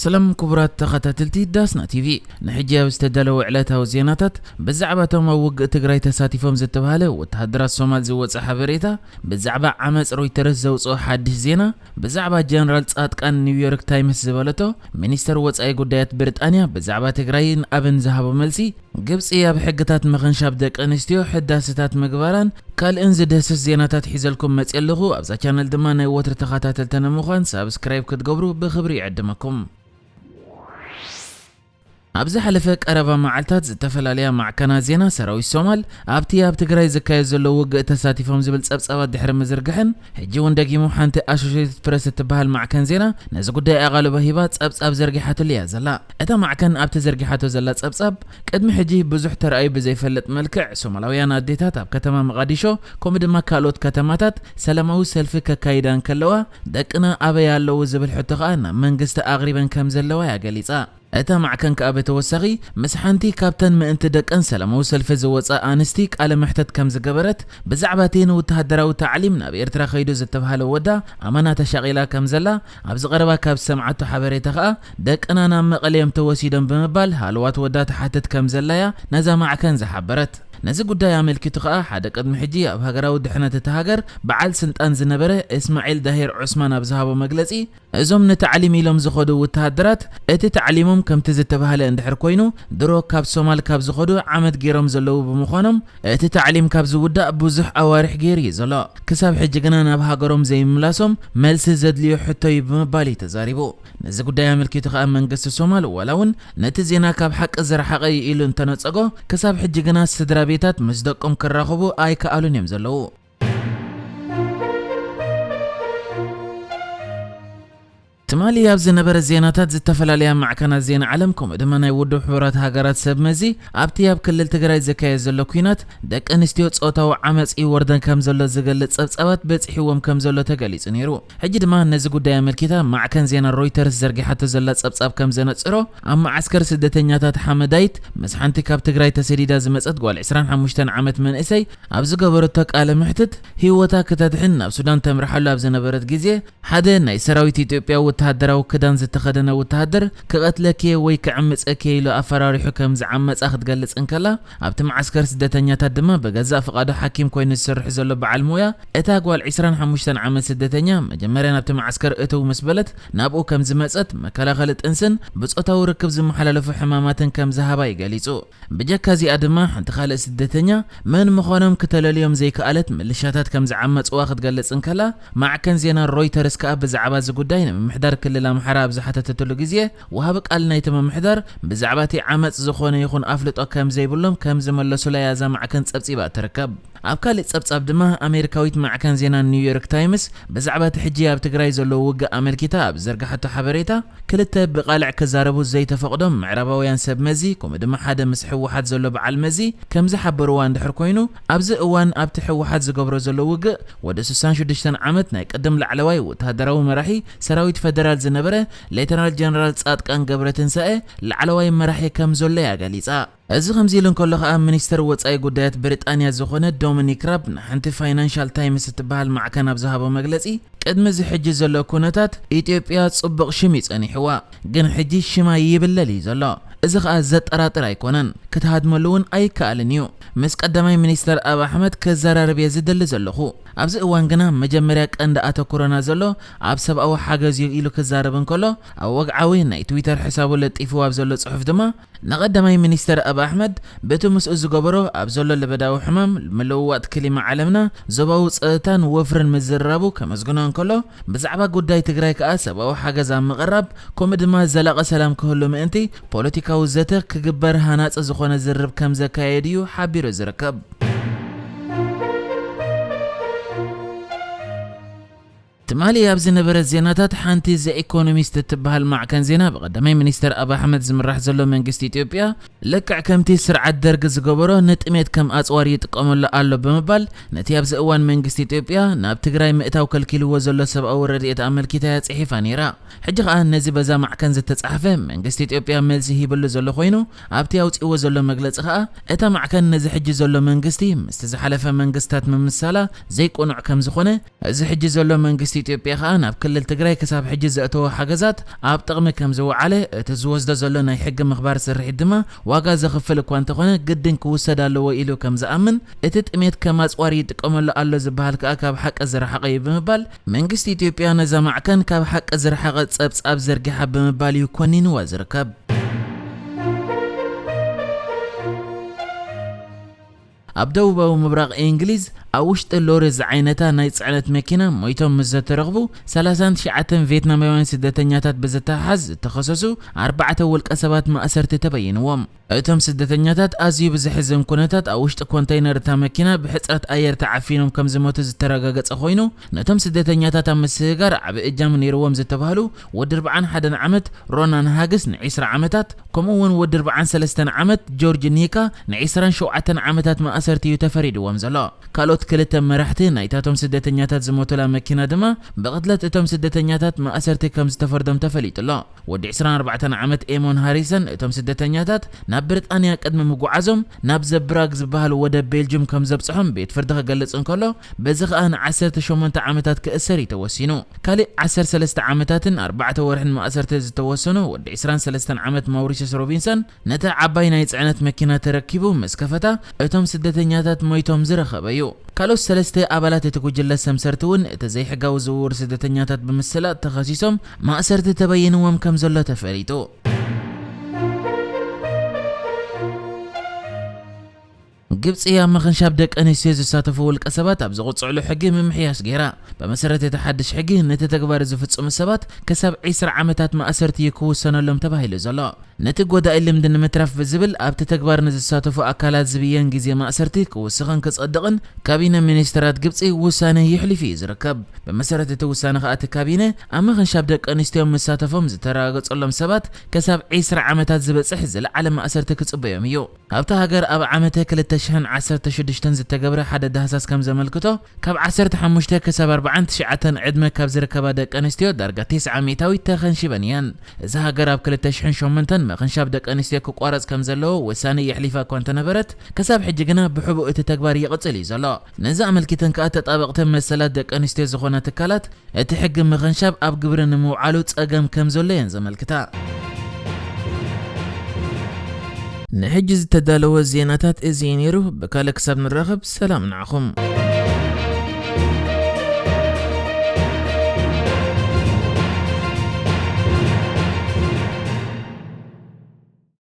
ሰላም ክቡራት ተኸታተልቲ ዳስና ቲቪ፣ ንሕጂ ኣብ ዝተዳለወ ዕለታዊ ዜናታት፣ ብዛዕባ እቶም ኣብ ውግእ ትግራይ ተሳቲፎም ዝተባህለ ወተሃደራት ሶማል ዝወጸ ሓበሬታ፣ ብዛዕባ ዓመጽ ሮይተርስ ዘውጽኦ ሓድሽ ዜና፣ ብዛዕባ ጀነራል ጻድቃን ኒውዮርክ ታይምስ ዝበለቶ፣ ሚኒስተር ወጻኢ ጉዳያት ብሪጣንያ ብዛዕባ ትግራይን ኣብን ዝሃቦ መልሲ፣ ግብጺ ኣብ ሕግታት ምኽንሻብ ደቂ ኣንስትዮ ሕዳስታት ምግባራን ካልእን ዝድህስስ ዜናታት ሒዘልኩም መጽየ ኣለኹ። ኣብዛ ቻነል ድማ ናይ ወትሪ ተኸታተልተነ ምዃን ሳብስክራይብ ክትገብሩ ብኽብሪ ይዕድመኩም። ኣብ ዝሓለፈ ቀረባ መዓልታት ዝተፈላለያ ማዕከናት ዜና ሰራዊት ሶማል ኣብቲ ኣብ ትግራይ ዝካየድ ዘሎ ውግእ ተሳቲፎም ዝብል ጸብጻባት ድሕሪ ምዝርግሐን፣ ሕጂ እውን ደጊሙ ሓንቲ ኣሶሼትድ ፕረስ እትበሃል ማዕከን ዜና ነዚ ጉዳይ ኣቓልቦ ሂባ ጸብጻብ ዘርጊሓትሉ እያ ዘላ። እታ ማዕከን ኣብቲ ዘርጊሓቶ ዘላ ጸብጻብ፣ ቅድሚ ሕጂ ብዙሕ ተራእዩ ብዘይፈልጥ መልክዕ፣ ሶማላውያን ኣዴታት ኣብ ከተማ መቓዲሾ፣ ከምኡ ድማ ካልኦት ከተማታት ሰላማዊ ሰልፊ ከካይዳ እንከለዋ፣ ደቅና ኣበይ ኣለዉ ዝብል ሕቶ ከኣ ናብ መንግስቲ ኣቕሪበን ከም ዘለዋ እያ ገሊጻ። እታ ማዕከን ከኣ ብተወሳኺ፣ ምስ ሓንቲ ካብተን ምእንቲ ደቀን ሰላማዊ ሰልፊ ዝወጻ ኣንስቲ ቃለ መሕተት ከም ዝገበረት፣ ብዛዕባ እቲ ንወተሃደራዊ ታዕሊም ናብ ኤርትራ ከይዱ ዝተባህለ ወዳ ኣማና ተሻቒላ ከም ዘላ፣ ኣብዚ ቀረባ ካብ ዝሰምዓቶ ሓበሬታ ከኣ፣ ደቅና ናብ መቐለ እዮም ተወሲዶም ብምባል ሃለዋት ወዳ ትሓትት ከም ዘላ እያ ነዛ ማዕከን ዝሓበረት። ነዚ ጉዳይ ኣመልኪቱ ከኣ፣ ሓደ ቅድሚ ሕጂ ኣብ ሃገራዊ ድሕነት እታ ሃገር በዓል ስልጣን ዝነበረ እስማዒል ዳሂር ዑስማን ኣብ ዝሃቦ መግለጺ፣ እዞም ንታዕሊም ኢሎም ዝኸዱ ወተሃደራት፣ እቲ ታዕሊሞም ከምቲ ዝተባህለ እንድሕር ኮይኑ፣ ድሮ ካብ ሶማል ካብ ዝኸዱ ዓመት ገይሮም ዘለዉ ብምዃኖም፣ እቲ ታዕሊም ካብ ዝውዳእ ብዙሕ ኣዋርሕ ገይሩ እዩ ዘሎ። ክሳብ ሕጂ ግና ናብ ሃገሮም ዘይምምላሶም መልሲ ዘድልዮ ሕቶ እዩ ብምባል እዩ ተዛሪቡ። ነዚ ጉዳይ ኣመልኪቱ ከኣ መንግስቲ ሶማል ዋላ እውን ነቲ ዜና ካብ ሓቂ ዝረሓቐ እዩ ኢሉ እንተነጸጎ፣ ክሳብ ሕጂ ግና ስድራ ቤታት ምስ ደቆም ክራኸቡ ኣይከኣሉን እዮም ዘለዉ። ትማሊ ኣብ ዝነበረ ዜናታት ዝተፈላለያ ማዕከናት ዜና ዓለም ከምኡ ድማ ናይ ውድብ ሕቡራት ሃገራት ሰብ መዚ ኣብቲ ኣብ ክልል ትግራይ ዝካየድ ዘሎ ኲናት ደቂ ኣንስትዮ ጾታዊ ዓመጽ ይወርደን ከም ዘሎ ዝገልጽ ጸብጻባት በጺሕዎም ከም ዘሎ ተገሊጹ ነይሩ። ሕጂ ድማ ነዚ ጉዳይ ኣመልኪታ ማዕከን ዜና ሮይተርስ ዘርጊሓቶ ዘላ ጸብጻብ ከም ዘነጽሮ ኣብ መዓስከር ስደተኛታት ሓመዳይት ምስ ሓንቲ ካብ ትግራይ ተሰዲዳ ዝመጸት ጓል ዕስራን ሓሙሽተን ዓመት መንእሰይ ኣብ ዝገበረቶ ቃለ መሕትት ህይወታ ክተድሕን ናብ ሱዳን ተምርሓሉ ኣብ ዝነበረት ግዜ ሓደ ናይ ሰራዊት ኢትዮጵያ ወተሃደራዊ ክዳን ዝተኸደነ ወተሃደር ክቐትለኪ ወይ ክዕምፀኪ ኢሉ ኣፈራሪሑ ከም ዝዓመፃ ክትገልፅ እንከላ ኣብቲ መዓስከር ስደተኛታት ድማ ብገዛእ ፍቓዱ ሓኪም ኮይኑ ዝሰርሕ ዘሎ በዓል ሞያ እታ ጓል ዕስራን ሓሙሽተን ዓመት ስደተኛ መጀመርያ ናብቲ መዓስከር እትው ምስ በለት ናብኡ ከም ዝመፀት መከላኸሊ ጥንስን ብፆታዊ ርክብ ዝመሓላለፉ ሕማማትን ከም ዝሃባ እዩ ገሊፁ። ብጀካ እዚኣ ድማ ሓንቲ ካልእ ስደተኛ መን ምዃኖም ክተለልዮም ዘይከኣለት ምልሻታት ከም ዝዓመፅዋ ክትገልፅ እንከላ ማዕከን ዜና ሮይተርስ ከኣ ብዛዕባ እዚ ጉዳይ ንምምሕዳር ክልል ኣምሓራ ኣብ ዝሓተተትሉ ግዜ ወሃቢ ቃል ናይቲ ምምሕዳር ብዛዕባ እቲ ዓመፅ ዝኾነ ይኹን ኣፍልጦ ከም ዘይብሎም ከም ዝመለሱላ እያ እዛ ማዕከን ፀብፂባ ትርከብ። ኣብ ካልእ ጸብጻብ ድማ ኣሜሪካዊት ማዕከን ዜና ኒውዮርክ ታይምስ ብዛዕባ እቲ ሕጂ ኣብ ትግራይ ዘሎ ውግእ ኣመልኪታ ኣብ ዝዘርግሓቶ ሓበሬታ ክልተ ብቓልዕ ክዛረቡ ዘይተፈቕዶም ምዕራባውያን ሰብ መዚ ከምኡ ድማ ሓደ ምስ ህወሓት ዘሎ በዓል መዚ ከም ዝሓበርዋ እንድሕር ኮይኑ ኣብዚ እዋን ኣብቲ ህወሓት ዝገብሮ ዘሎ ውግእ ወደ ስሳን ሽዱሽተን ዓመት ናይ ቅድም ላዕለዋይ ወተሃደራዊ መራሒ ሰራዊት ፈደራል ዝነበረ ሌተናል ጀነራል ጻድቃን ገብረትንሳኤ ላዕለዋይ መራሒ ከም ዘሎ እያ ገሊጻ። እዚ ከምዚ ኢሉ እንከሎ ከኣ ሚኒስተር ወጻኢ ጉዳያት ብሪጣንያ ዝኾነ ዶሚኒክ ራብ ንሓንቲ ፋይናንሻል ታይምስ እትበሃል ማዕከን ኣብ ዝሃቦ መግለጺ ቅድሚ እዚ ሕጂ ዘሎ ኩነታት ኢትዮጵያ ጽቡቕ ሽም እዩ ጸኒሕዋ፣ ግን ሕጂ ሽማ ይብለል እዩ ዘሎ። እዚ ከኣ ዘጠራጥር ኣይኮነን፣ ክትሃድመሉ እውን ኣይከኣልን እዩ። ምስ ቀዳማይ ሚኒስተር ኣብ ኣሕመድ ክዘራረብ እየ ዝደሊ ዘለኹ። ኣብዚ እዋን ግና መጀመርያ ቀንዲ ኣተኩሮና ዘሎ ኣብ ሰብኣዊ ሓገዝ እዩ ኢሉ ክዛረብ እንከሎ ኣብ ወግዓዊ ናይ ትዊተር ሕሳቡ ለጢፍዎ ኣብ ዘሎ ጽሑፍ ድማ ንቐዳማይ ሚኒስተር ኣብ ኣሕመድ በቲ ምስኡ ዝገበሮ ኣብ ዘሎ ለበዳዊ ሕማም ምልውዋጥ ክሊማ ዓለምና ዞባዊ ጸጥታን ወፍርን ምዝርራቡ ከመስግኖ እንከሎ ብዛዕባ ጉዳይ ትግራይ ከኣ ሰብኣዊ ሓገዝ ኣብ ምቕራብ ከምኡ ድማ ዘላቒ ሰላም ክህሉ ምእንቲ ፖለቲካዊ ዘተ ክግበር ሃናጺ ዝኾነ ዝርርብ ከም ዘካየድ እዩ ሓቢሩ ዝርከብ። ትማሊ ኣብ ዝነበረ ዜናታት ሓንቲ ዘ ኢኮኖሚስት እትበሃል ማዕከን ዜና ብቐዳማይ ሚኒስተር ኣብ ኣሕመድ ዝምራሕ ዘሎ መንግስቲ ኢትዮጵያ ልክዕ ከምቲ ስርዓት ደርግ ዝገበሮ ንጥሜት ከም ኣፅዋር ይጥቀመሉ ኣሎ ብምባል ነቲ ኣብዚ እዋን መንግስቲ ኢትዮጵያ ናብ ትግራይ ምእታው ከልኪልዎ ዘሎ ሰብኣዊ ረድኤት ኣመልኪታ እያ ፅሒፋ ነይራ። ሕጂ ከኣ ነዚ በዛ ማዕከን ዝተፃሕፈ መንግስቲ ኢትዮጵያ መልሲ ሂብሉ ዘሎ ኮይኑ ኣብቲ ኣውፅእዎ ዘሎ መግለፂ ከኣ እታ ማዕከን ነዚ ሕጂ ዘሎ መንግስቲ ምስቲ ዝሓለፈ መንግስታት ምምሳላ ዘይቅኑዕ ከም ዝኾነ እዚ ሕጂ ዘሎ መንግስቲ ኢትዮጵያ ከኣ ናብ ክልል ትግራይ ክሳብ ሕጂ ዘእተዎ ሓገዛት ኣብ ጥቕሚ ከም ዝወዓለ፣ እቲ ዝወስዶ ዘሎ ናይ ሕጊ ምኽባር ስርሒት ድማ ዋጋ ዘኽፍል እኳ እንተኾነ ግድን ክውሰድ ኣለዎ ኢሉ ከም ዝኣምን፣ እቲ ጥሜት ከም ኣጽዋር ይጥቀመሉ ኣሎ ዝበሃል ከኣ ካብ ሓቂ ዝረሓቐ እዩ ብምባል፣ መንግስቲ ኢትዮጵያ ነዛ ማዕከን ካብ ሓቂ ዝረሓቐ ጸብጻብ ዘርጊሓ ብምባል እዩ ኮኒንዋ ዝርከብ። ኣብ ደቡባዊ ምብራቕ እንግሊዝ ኣብ ውሽጢ ሎሪ ዝዓይነታ ናይ ጽዕነት መኪና ሞይቶም ምስ ዘተረኽቡ ሰላሳን ትሽዓተን ቬትናማውያን ስደተኛታት ብዝተሓሓዝ ዝተኸሰሱ ኣርባዕተ ውልቀ ሰባት ማእሰርቲ ተበይንዎም። እቶም ስደተኛታት ኣዝዩ ብዘሕዝን ኩነታት ኣብ ውሽጢ ኮንተይነር እታ መኪና ብሕጽረት ኣየር ተዓፊኖም ከም ዝሞቱ ዝተረጋገጸ ኮይኑ፣ ነቶም ስደተኛታት ኣብ ምስግጋር ዓቢ እጃም ነይርዎም ዝተባህሉ ወዲ ኣርባዓን ሓደን ዓመት ሮናን ሃግስ ንዒስራ ዓመታት፣ ከምኡ እውን ወዲ ኣርባዓን ሰለስተን ዓመት ጆርጅ ኒካ ንዒስራን ሸውዓተን ዓመታት ማእሰርቲ እዩ ተፈሪድዎም ዘሎ። ካልኦት ክልተ መራሕቲ ናይታቶም ስደተኛታት ዝሞቱላ መኪና ድማ ብቕትለት እቶም ስደተኛታት ማእሰርቲ ከም ዝተፈርዶም ተፈሊጡ ኣሎ። ወዲ ዕስራን ኣርባዕተን ዓመት ኤሞን ሃሪሰን እቶም ስደተኛታት ናብ ብሪጣንያ ቅድሚ ምጉዓዞም ናብ ዘብራግ ዝበሃል ወደብ ቤልጅም ከም ዘብጽሖም ቤት ፍርዲ ክገልጽ እንከሎ፣ በዚ ከኣ ንዓሰርተ ሸሞንተ ዓመታት ክእሰር እዩ ተወሲኑ። ካልእ ዓሰርተ ሰለስተ ዓመታትን ኣርባዕተ ወርሕን ማእሰርቲ ዝተወሰኖ ወዲ ዕስራን ሰለስተን ዓመት ማውሪስዮስ ሮቢንሰን ነታ ዓባይ ናይ ጽዕነት መኪና ተረኪቡ ምስ ከፈታ፣ እቶም ስደተኛታት ሞይቶም ዝረኸበ እዩ። ካልኦት ሰለስተ ኣባላት እቲ ጉጅለ ሰምሰርቲ እውን እቲ ዘይሕጋዊ ዝውውር ስደተኛታት ብምስላጥ ተኸሲሶም ማእሰርቲ ተበይንዎም ከም ዘሎ ተፈሊጡ። ግብጺ ኣብ ምኽንሻብ ደቂ ኣንስትዮ ዝሳተፉ ውልቀ ሰባት ኣብ ዝቕጽዕሉ ሕጊ ምምሕያሽ ገይራ። ብመሰረት እቲ ሓድሽ ሕጊ፣ ነቲ ተግባር ዝፍጽሙ ሰባት ክሳብ ዕስራ ዓመታት ማእሰርቲ እዩ ክውሰነሎም ተባሂሉ ዘሎ። ነቲ ጎዳኢ ልምዲ ንምትራፍ ብዝብል ኣብቲ ተግባር ንዝሳተፉ ኣካላት ዝብየን ግዜ ማእሰርቲ ክውስኽን ክጸድቕን ካቢነ ሚኒስተራት ግብጺ ውሳነ የሕሊፉ እዩ ዝርከብ። ብመሰረት እቲ ውሳነ ከኣ እቲ ካቢነ ኣብ ምኽንሻብ ደቂ ኣንስትዮ ምሳተፎም ዝተረጋገጸሎም ሰባት ክሳብ ዕስራ ዓመታት ዝበጽሕ ዝለዓለ ማእሰርቲ ክጽበዮም እዩ። ኣብታ ሃገር ኣብ ዓመተ ክልተ ሽሕን ዓሰርተ ሽዱሽተን ዝተገብረ ሓደ ዳህሳስ ከም ዘመልክቶ፣ ካብ ዓሰርተ ሓሙሽተ ክሳብ ኣርባዓን ትሽዓተን ዕድመ ካብ ዝርከባ ደቂ ኣንስትዮ ዳርጋ ተስዓ ሚእታዊት ተኸንሺበን እየን። እዛ ሃገር ኣብ ክልተ ሽሕን ሸሞንተን ምኽንሻብ ደቂ ኣንስትዮ ክቋረጽ ከም ዘለዎ ውሳነ የሕሊፋ እኳ እንተነበረት፣ ክሳብ ሕጂ ግና ብሕቡእ እቲ ተግባር ይቕጽል እዩ ዘሎ። ነዚ ኣመልኪተን ከኣ ተጣበቕቲ መሰላት ደቂ ኣንስትዮ ዝኾና ትካላት፣ እቲ ሕጊ ምኽንሻብ ኣብ ግብሪ ንምውዓሉ ጸገም ከም ዘሎ እየን ዘመልክታ። ንሕጂ ዝተዳለወ ዜናታት እዚ እዩ ነይሩ። ብካልእ ክሳብ ንራኸብ፣ ሰላም ንዓኹም።